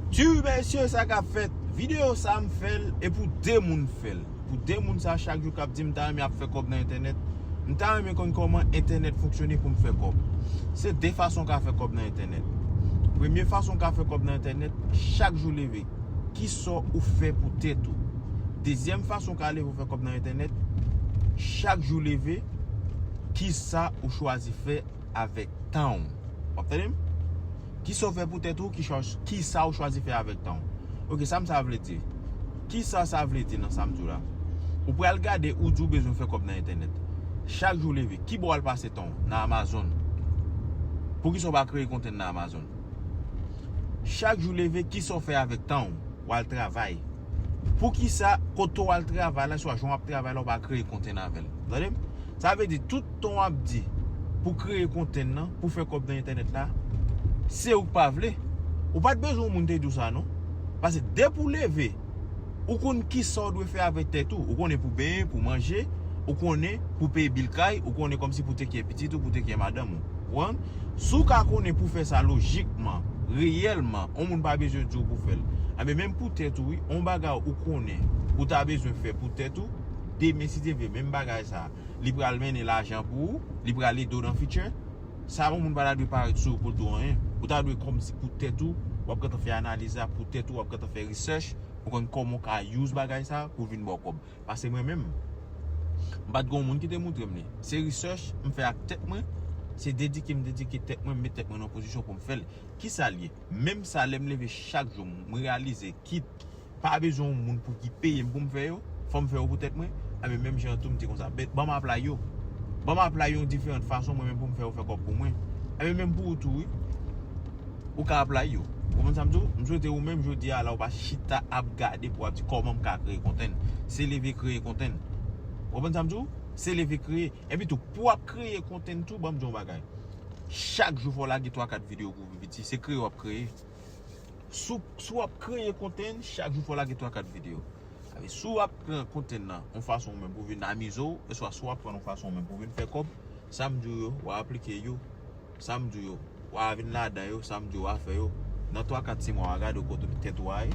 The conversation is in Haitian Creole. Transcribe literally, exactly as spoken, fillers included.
Ti mesye, sa k ap fèt? Videyo sa m fè l e pou de moun fè l. Pou de moun sa chak jou k ap di m ta renmen ap fè kòb nan entènèt. M ta renmen konn kòman entènèt fonksyone pou m fè kòb. Se de fason w ka fè kòb nan entènèt. Premye fason w ka fè kòb nan entènèt, chak jou leve, kisa w fè pou tèt ou? Dezyèm fason w ka leve w fè kòb nan entènèt, chak jou leve, kisa ou chwazi fè avèk tan w? W ap tande m? Kisa w fè pou tèt ou, ki chwa- kisa w chwazi fè avèk tan w? Ok, sa m sa vle di? Kisa sa vle di nan sa m di w la? Ou pral gade, ou di w bezwen fè kòb nan entènèt. Chak jou leve, ki bò w al pase tan w? Nan Amazon. Poukisa w pa kreye kontèn nan Amazon? Chak jou leve, kisa w fè avèk tan w? W al travay. Poukisa kote w al travay la, swa jan w ap travay la, w pa kreye kontèn avè l? Tande m? Sa vle di, tout tan w ap di pou kreye kontèn nan, pou fè kòb nan entènèt la, se ou k pa vle. Ou pa t bezwen yon moun te di w sa, non. Paske depi w leve, ou konn kisa w dwe fè avèk tèt ou. Ou konnen pou benyen, pou manje, ou konnen pou peye bil kay, ou konnen kòmsi pou teke pitit ou, pou teke madanm ou. Ou konprann? Si w ka konnen pou fè sa lojikman, reyèlman, yon moun pa bezwen di w pou fè l. Anben, menm pou tèt ou, wi, yon bagay ou konnen ou ta bezwen fè pou tèt ou, demen, si Dye vle, menm bagay sa, li pral mennen lajan pou ou, li pral ede w nan future. Sa yon moun pa ta dwe parèt sou ou pou l di w anyen. Ou ta dwe kòmsi pou tèt ou, w ap gentan fè analiz la pou tèt ou, w ap gentan fè research pou konn kòman w ka use bagay sa pou vin ba w kòb. Paske mwen menm, m pa t gen yon moun ki te montre m li. Se research m fè ak tèt mwen, se dedike m dedike tèt mwen, m met tèt mwen nan pozisyon pou m fè l. Kisa l ye? Menm sa, lè m leve chak jou, m reyalize kit pa bezwen yon moun pou ki peye m pou m fè yo, fò m fè yo pou tèt mwen. Anben, menm jan an tou, m di konsa, "Ban m apply yo. Ban m apply yo yon diferan fason, mwen menm pou m fè yo fè kòb pou mwen." Anben, menm pou ou tou, wi. Ou ka apply yo. Ou konprann sa m di w? M swete ou menm jodi a la, ou pa chita ap gade pou w ap di, "Kòman m ka kreye kontèn?" Se leve kreye kontèn. Ou konprann sa m di w? Se leve kreye. Epi tou, pou w ap kreye kontèn tou, ban m di w yon bagay. Chak jou fò w lage twa kat videyo pou piti. Se kreye w ap kreye. Si w, si w ap kreye kontèn, chak jou fò w lage twa kat videyo. Sa vle, si w ap pran kontèn nan yon fason ou menm pou vin amize w, oswa si w ap pran yon fason ou menm pou vin fè kòb, sa m di w yo, w a aplike yo. Sa m di w yo, w a vin ladan yo, sa m di w w a fè yo. Nan twa kat sis mwa, w a gade kote tèt ou a ye.